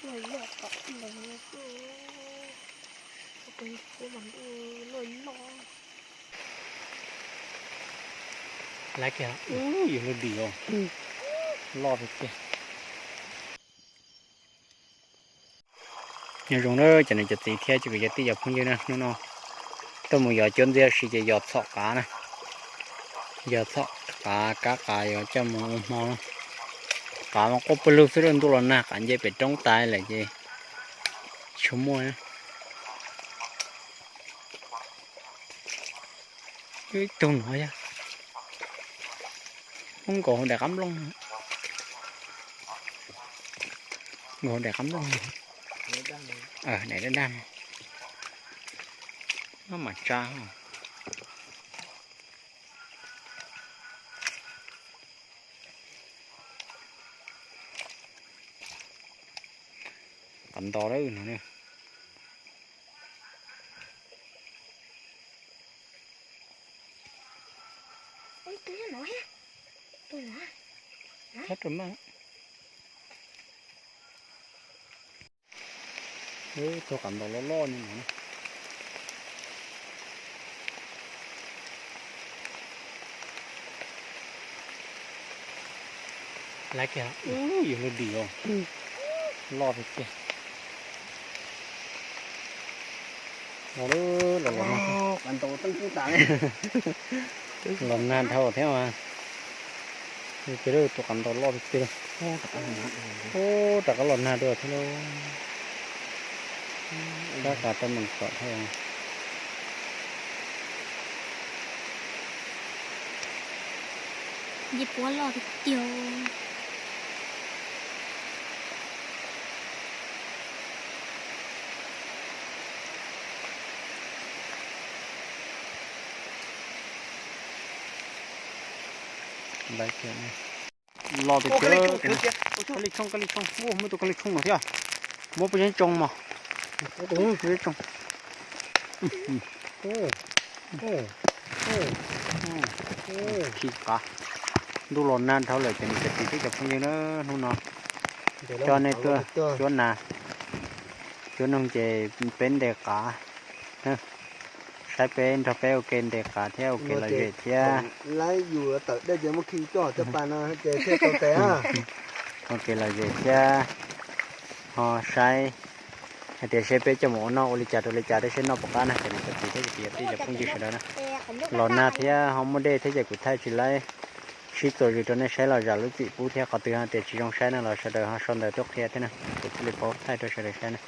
Lawv kiag, yog lub dim os, loj tiag tiag. Nyob zoo na cov niam cov txiv thiab cov kwv cov tij cov phooj ywg na, hnub no tuaj mus yos cuab ntxiab si ces yos txhom qav na, yos txhom qav, kab qav yuav coj mus ua hmo na. Qav mas quaj pawg lug xwb, ntuj los nag qav nce pem roob tas lawm ces tsis tshua muaj. Ib tug no yog nkaus hauv daim qab nplooj, nkaus hauv daim qab nplooj, daim daj daj, maj mam tsa. Qav nto lawm no. Tus qav nto loj loj no. Lawv kiag, yog lub dim os, loj tiag tiag. Los, los nag dhau thiab mas. Ces tus qav nto loj tiag tiag. Ub, rov qab los nag dua thiab lauj. Kab qav tau meem kom thiab. Nce puab loj tiag tiag. Los tiag tiag. Kab li tshooj, kab li tshooj, muaj tus kab li tshooj no thiab. Muab peb yeeb tsoo mog. Peb yeeb tsoo. Khi qav. Ntuj los nag dhau lawm ces nws cov txiv thiab cov phooj ywg na, hnub no coj nej tuaj cuab nas cuab noog ces peb ntes qav. Saib peb nrog peb ua ke ntes qav thiab ua ke lom zem thiab. Lawv yus tawm dej ces muab khi coj cov pas no ces thiaj tau tes. Ua ke lom zem thiab ho saib hais tias seb peb coj mus ua noj ua li cas rau li cas thiab seb noj puas qab na, cov niam cov txiv thiab cov kwv cov tij cov phooj ywg sawv daws na. Los nag thiab ho muaj dej thiab ces kuv thaij tsis laib sib txuas zis rau nej saib los zam lub txim pub thiab, qhov twg hais tias tsis zoo saib no los sawv daws ho sau ntawv tuaj qhia thiab na, kuv thiaj li paub thaij rau sawv daws saib na.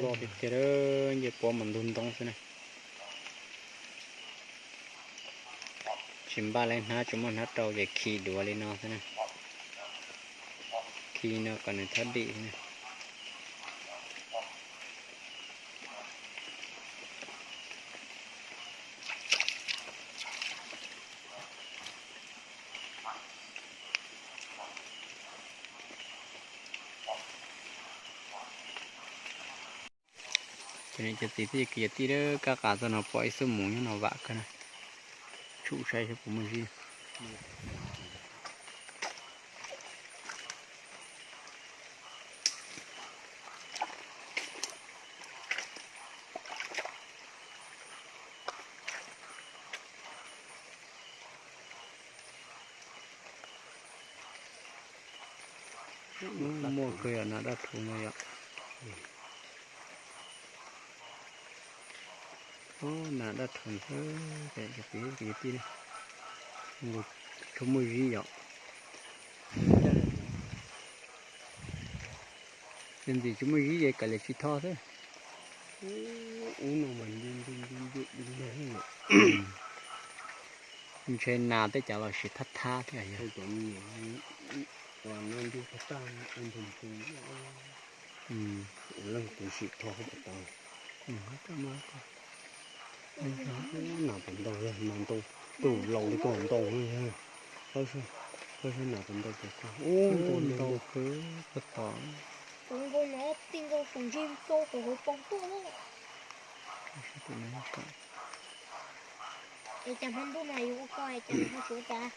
Loj tiag tiag, nce puab mas ntug ntoo xwb na. Tsis npaj leej hnab, tsis muaj hnab rau ces khi duav li no xwb na. Khi no kom nws thab dim xwb na. Cov niam cov txiv thiab cov kwv cov tij, kab qav txog no pom ib xub mus nyob no vam kawg na. Tshum saib saib puas muaj zib. Muaj kawg yom, nas daj rhuv no yom. Nas daj rhuv xwb, cov kwv cov tij, tsis muaj zib yom. Yog ntxim tsis muaj zib ces kav liam tsis tho xwb. Ub no mas ntshe nas tej cav los sis thab thab thiab yog. Leej tus sim tho hauv pas tau. Nas pas ntau, nas ntau, tus laus li koj ntau, pab saib nas pas ntau, ub ntau ntau. Kuv nkaus no tij nkaus saum ntsig rau saum hauv paus tuaj. Es cas hmo ntuj no yus ua ko es cas nws ho tsis ua cas.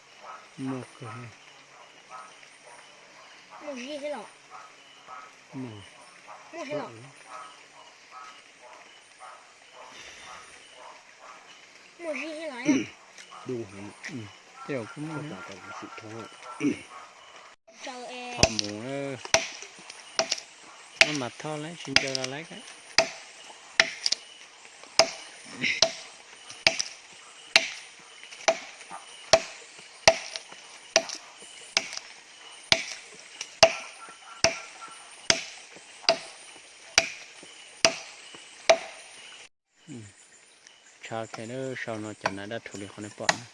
Muaj kawg. Muaj zib thiab los? Muaj thiab los? Dub heev. Tej zaum kuj muaj. Thom mus, maj mam thauj lawm tsis ncaws los lawm. Tshav kiag lawm, sau no cov nas daj rhuv li qhov nej pom na.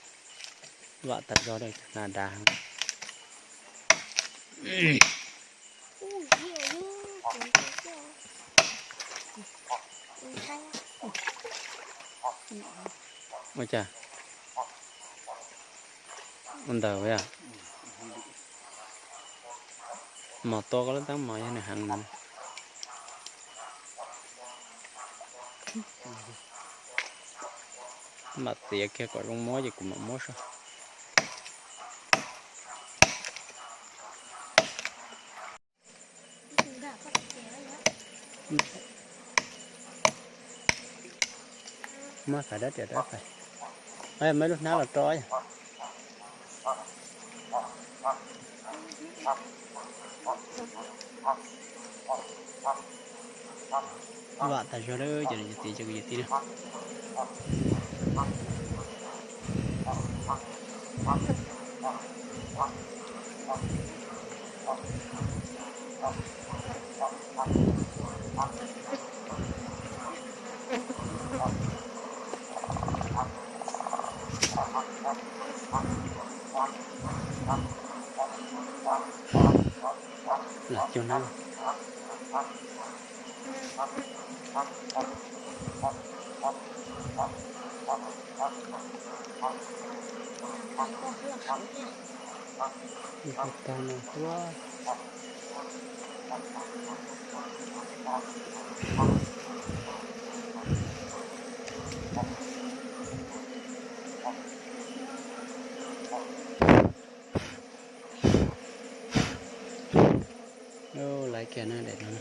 Vam tas zog li cov nas dav. Ua cas? Ua ntawd yom? Mos tua koj lub teeb mos yog nws heev ntawd. Mam txiav kiag kom zoo muab ces kuv mam muab saib. Muab fais dab riam dab fais. Muab lub hnab los rau. Vam tas zog lawm, cov niam cov txiv, cov kwv cov tij na. Lam cuag na. Tag no tuaj. Laiv kiag na daim no.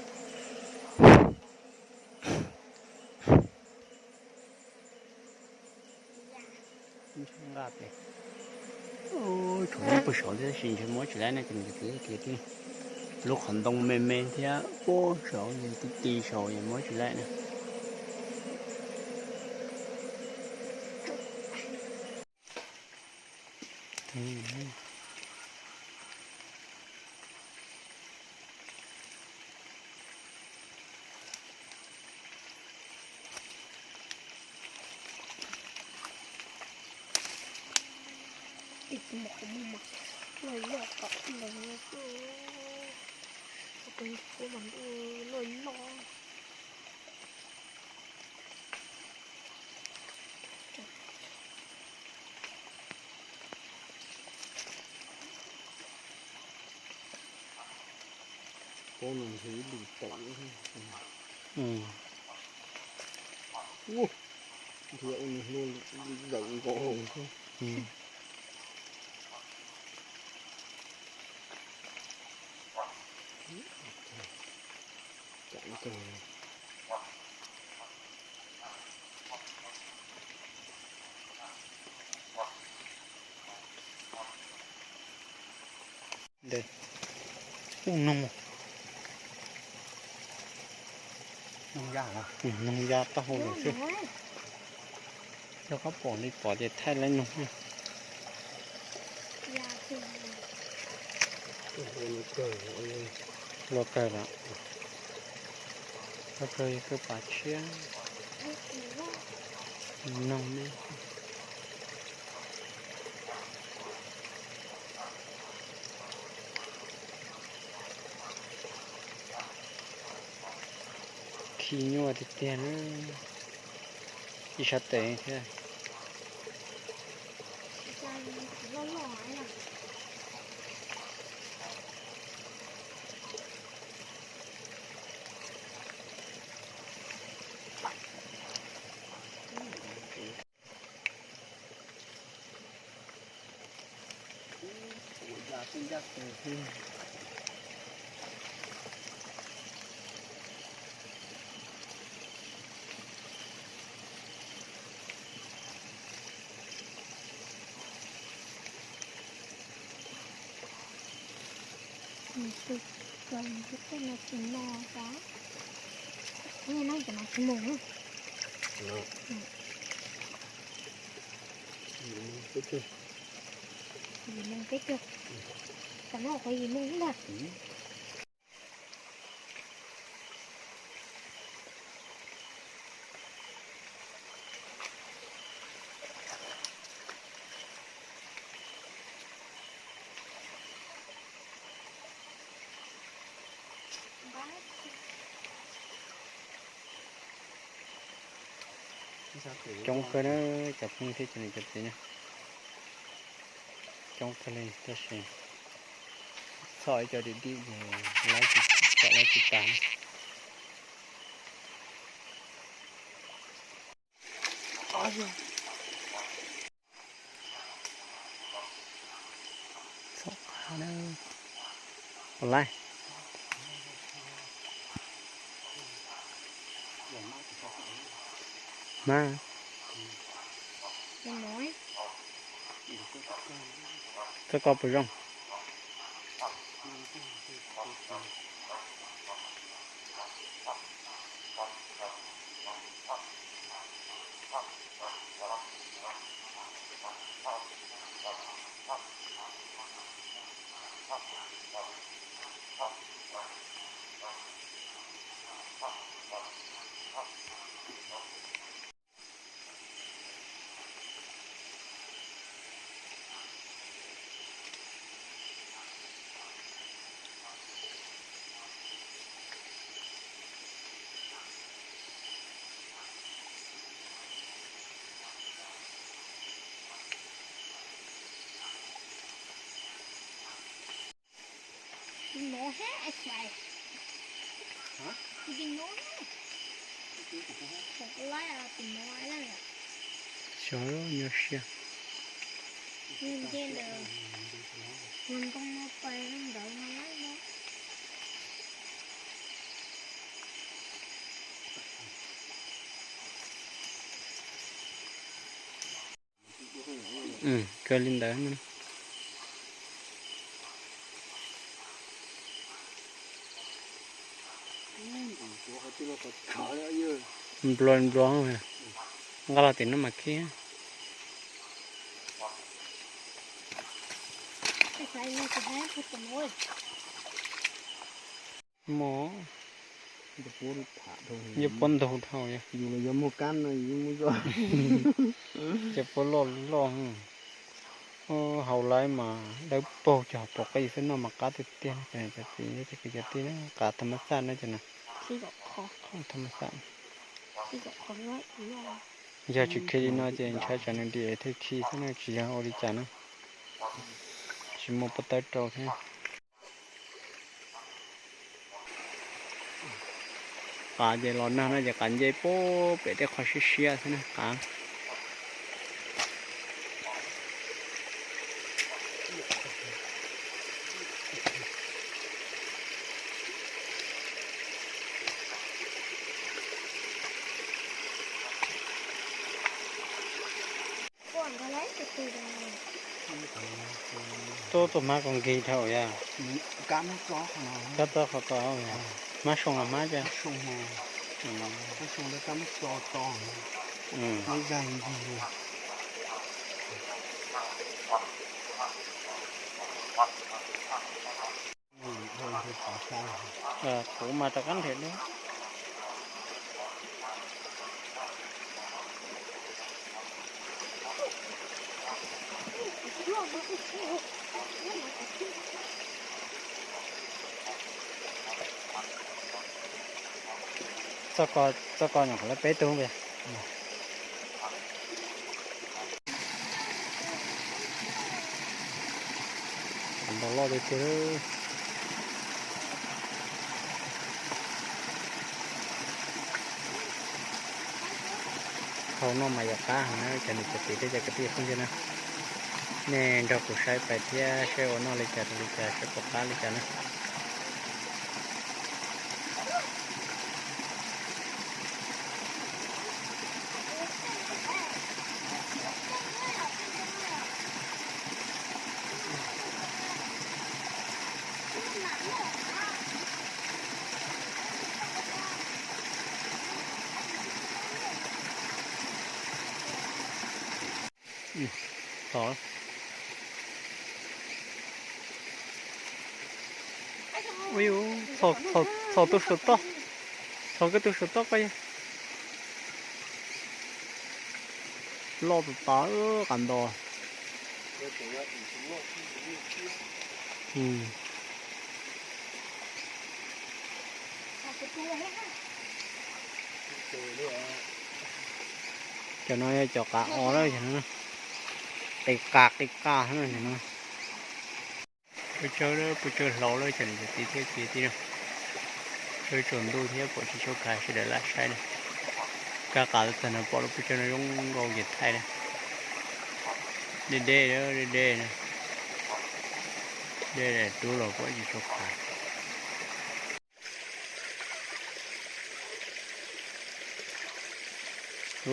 Tshuav puag saud thiab tab sis ntshe muab tsis laib na, ces nws tias lub qhov ntoo me me thiab puag saud ti ti saud es muab tsis laib na. Pob no ntshe ib lub tom. Ua, nrhiav ua nws hlua zawm nkaus hauv xwb. Ntawd, ub noog, noog ya, noog ya taub hau lawm xwb. Yog koj pom li pom ces thaij laib noog. Luaj kawg lawm, luaj kawg yog kawg pas tshiab. Noog ne. Khi nyuaj tiag tiag na, ib sab tes thiab. Ua ya xwb ncaj qus xwb. Nws tsis, cov nws tsis tej no tsis no xav. Ib no cov no tsis mus na. Yim moo peb caug. Tam no qhov yim moo ntag. Coob kawg na, cov phooj ywg thiab cov niam cov txiv na. Coob kawg li tab sis txhom ib co dim dim ces laib tsis, txhom laib tsis tas. Txhom qab na. Ua laib. Hmab. Txoj koj puas zoo? Xyov nyob siab. Kawg li ntawd. Nplua nplua, nqa los tim no mas khib. Mos, yog puab ntug dhau, yus los yog muag kab no yus muag zoj. Ces puab loj loj. Haus laib mas dawb paug, cog pom qij xwb noj mas qab tiag tiag. Cov niam cov txiv, cov kwv cov tij na, qav tham mas xaj na cov no. Tham mas xaj. Yog tsis khi li no ces ntshai tsam nws dim thiaj khi xwb na, tsis yog ua li cas na. Tsis muaj pob tawb rau thiab. Qav ces los nag no ces qav nce puag pem tej qhov siab siab xwb na qav. Tuaj tus hmab ko nkig dhau yog? Kab txob qhov ko, hmab soo los hmab cas? Kuv mas rov qab nrhiav dua. Txoj ko, txoj ko nyuam qhuav lawv peb tug. Ntau loj tiag tiag. Hau noj mas yog qab heev na cov niam cov txiv thiab cov kwv tij phooj ywg na. Nej nrog kuv saib pais thiab seb ua noj li cas rau li cas, seb puas qab li cas na. Txhom, ui, txhom, txhom tus suav toj, txhom koj tus suav toj koj yog loj tas tas qas nto. Cov no yog cov qav o lawm, qis qas qis qas no. Peb tsawb, peb tsawb hlau lawm cov niam cov txiv thiab kwv tij na. Tsawb tsaus ntuj thiab pom tsis tshua khav sawv daws lam saib na. Kab qav tag no pom lub peb tsawb no zoo nkauj ces thaij na. Deb deb, deb deb na. Deb deb rub los pom tsis tshua khav.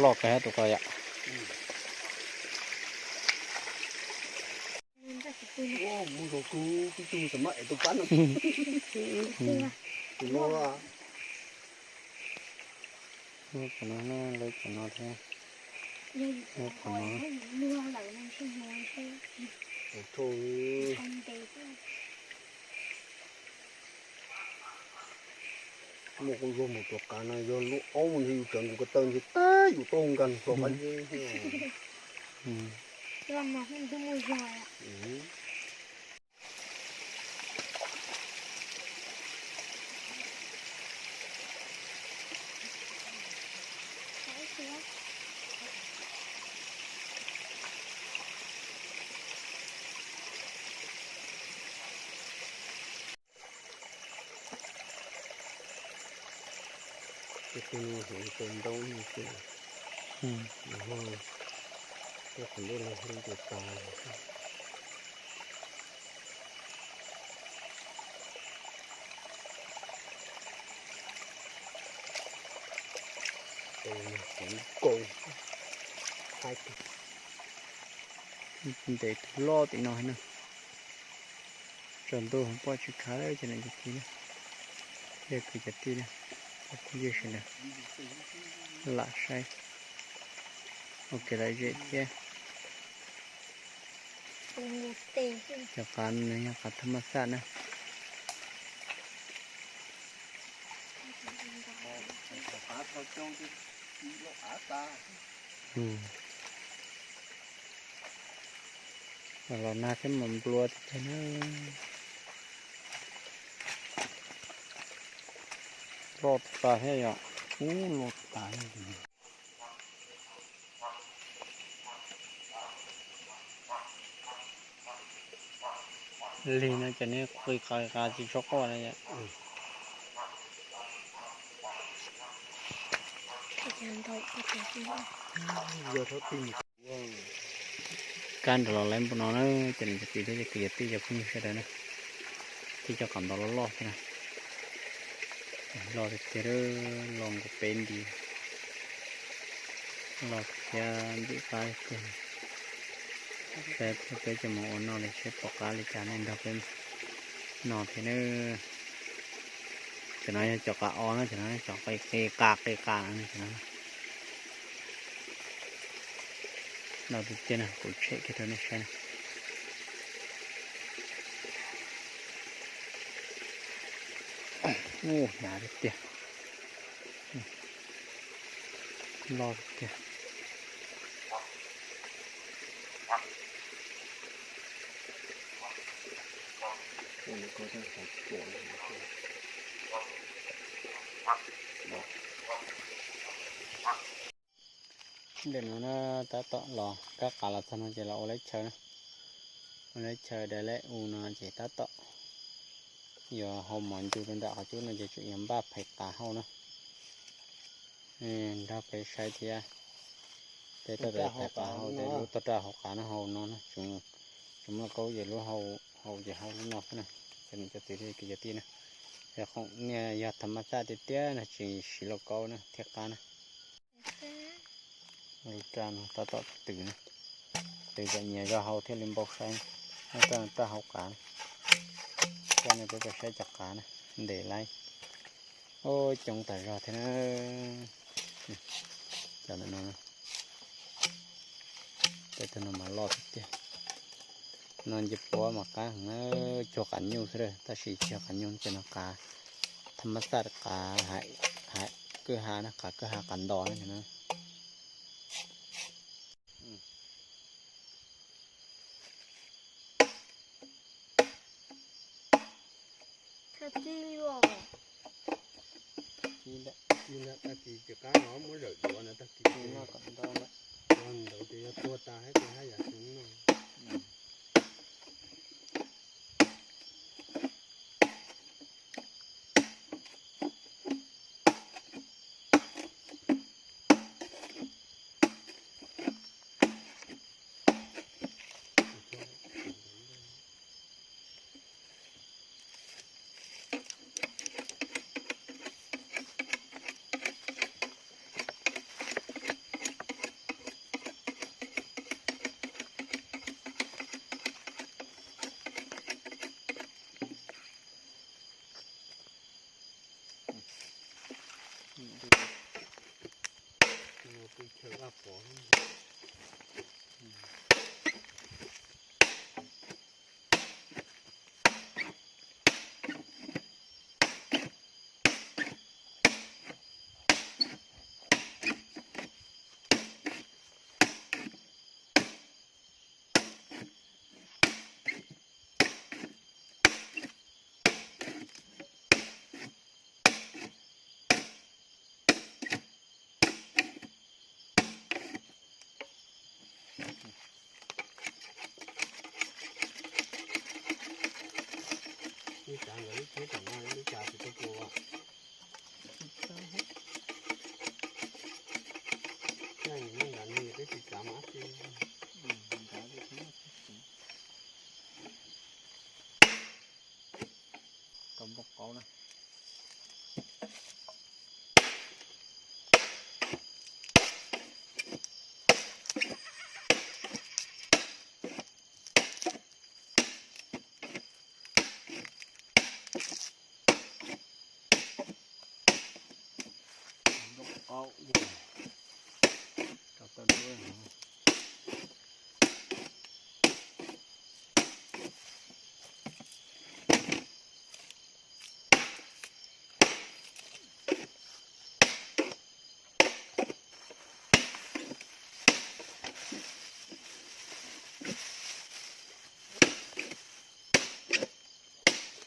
Loj kawg tus ko yom. Mus zoo kub tib tug tam mab es tus pab no. Tus no, lawv cov no thiab. Muaj kuj luag mus tuav qav no yog lub aub mus ntshe yus tseem nkus ko taw ntshe tag yus tau nkag hlo qab zeb. Tus no heev kawg ntaub no ces, no, tej qhov ntuj los hlub tus tas. Tus no heev kawg, haib kawg. Ntes tus loj tim no na. Tsaus ntuj pom tsis khav lawm cov niam cov txiv na, thiab kwv cov tij na, cov phooj ywg sawv daws lam saib ua kev lom zem thiab. Cov qav no yog qav thab maj xaj na. Los nag thiab mas nplua tiag tiag na. Loj tas thiab yom. Ub, loj tas. Lig no ces nws qis qas qas tsis tshua quaj na yom. Kab nrog los lawv npaum no na, cov niam cov txiv thiab cov kwv cov tij cov phooj ywg sawv daws na, thiab cov qav ntaus loj loj thiab na. Loj tiag tiag, loj nkaus peb nti, loj thiab ntxim qab tiag. Saib peb coj mus ua noj li seb pom qab li cas nej nrog peb noj thiab na. Cov no yog cov qav o na, cov no cov qis qas qis qas no, cov no. Loj tiag tiag na, kuv tshem kiag rau nej saib na. Hnyav tiag tiag. Loj tiag. Ntawm no na, tab tom los kab qav los txog no ces los ua leb chaw na. Ua leb chaw da leb u no ces tab tom yuav hau mov ncu rau nram qhov cub no ces tseem yuav npaj phais qav hau na. Nrog peb saib thiab. Peb tau phais qav hau ces lub toj raj hauv qav no hau no na, tseem muaj lauj kaub ces lub hau, hau ces hau lub no xwb na. Cov niam cov txiv thiab kwv cov tij na, yog qhoom niaj yog tham maj xaj tiag tiag no tsis siv lauj kaub na thiab qab na. Lub raj no tab tom twv na, twv kom nyias zog hau thiaj li npau saib. Lub raj no raj hau qav, raj no peb tau saib cov qav na, ntes laib. Ub, coob tas zog thiab na. Cov ntawm no, Tej tug no mas loj tiag tiag. No nce puab mas qab heev na, cuag qav nyuj xwb, tab sis tsis yog qav nyuj, cov no qav tham mas xaj, qav, kwj ha na, qav kwj ha, qav nto na. Tag kis ces qab no muab zawm duav na, tag kis no kom ntau lawm, ntawd ces yog tuag tas hab ces hab yam tseem noj. Ib tsav nkawd lub tsheb tom no ib tsav tsis tau pua. Nyob nyob nrad nws twb tsis tsav mas ab tsi. Tau npau qaub na. Npau qaub, rau tau duab.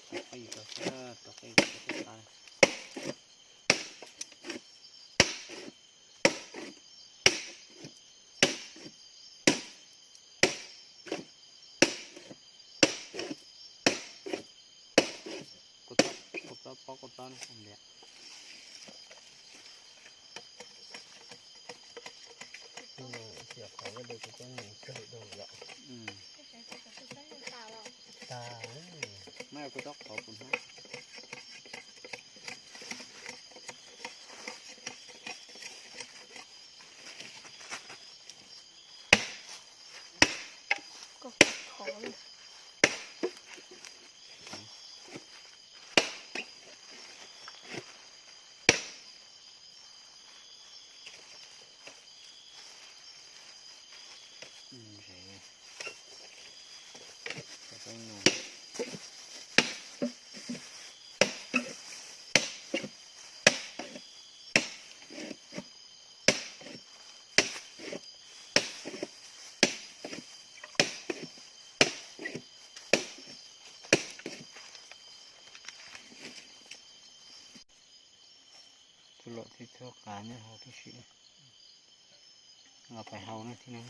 Tus qij rau sab, tus qij rau sab teb qab. Kua txob, kua txob pob, kua txob no ntiav. Xiam qhov ua de kua txob nws kawg dau yom. Tag, maj kua txob qhov kuv hnab. Txuj lom thiab txuj qav nyob hauv tib si, los pais hau no thiab no.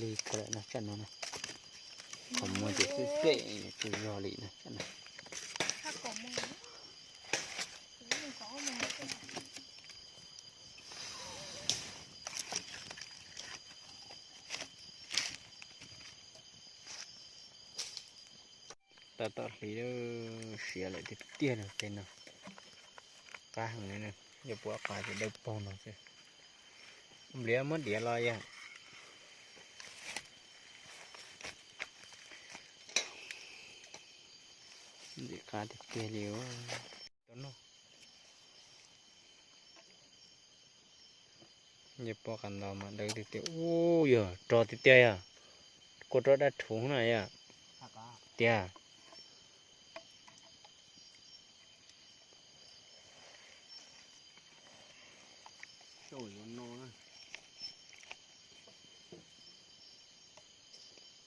Lig kawg lawm no, tsam no na. Qhov muag ces xwb xwb, tsis yog li na. Tab tom hliv, siav lawm tiag tiag no, tej no qab heev li na. Yog puab qab ces dawb paug no xwb. Npliav muab diav los yog. Ntxim qab tiag tiag li. Tau noj. Yog puab qab ntos mas dawb tiag tiag. Ub, yog rog tiag tiag yog. Kua rog dab rhuv na yog. Tiag.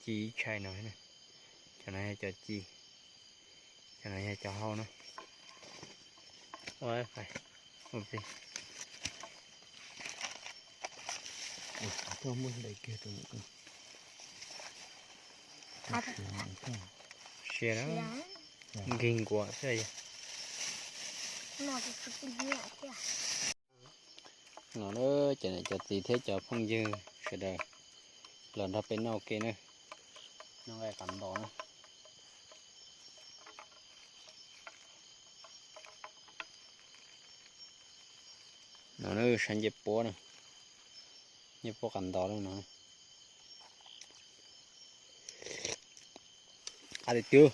Ci ib tshai no, cov no yog cov ci, cov no yog cov hau na. Sia na, nkig nkuav xwb yog. No ces cov niam cov txiv thiab cov phooj ywg sawv daws los nrog peb noj ua ke na. Noj nqaij qab ntos na. No na, sab ncej puab na, ncej puab qab ntos no. Qab tiag tiag.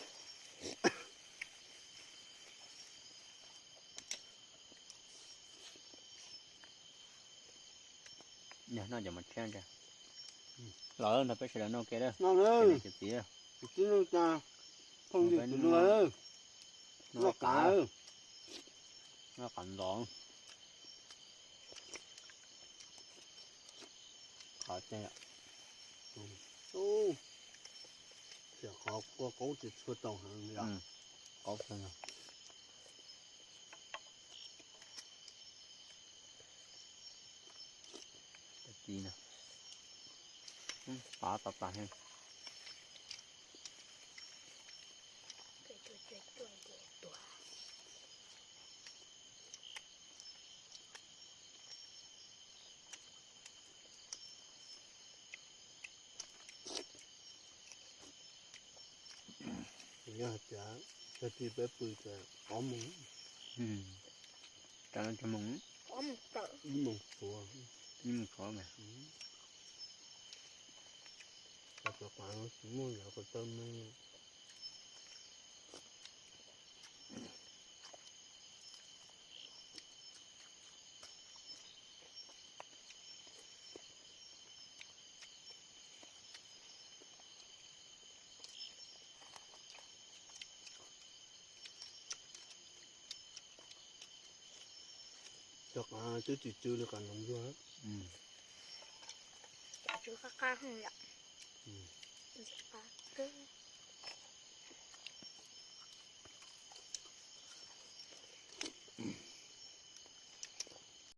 Noj cov mas tshiab ntag. Los nrog peb sawv daws noj ua ke, txiv. Noj qab ntos. Qhov, qhov kua qaub ces txhua tau heev li. Qaub kawg. Ci no, qab tas tas. Yog hais tias tag kis peb pw ces ob moos, ib moos tshuav, ib moos tshuav mas. Cov qav no tsis muaj yov ko taw me. Cov qav twb tsis tsw li qab noov zuag. Cov tsw qab qab heev yom. Ntxim qab kawg.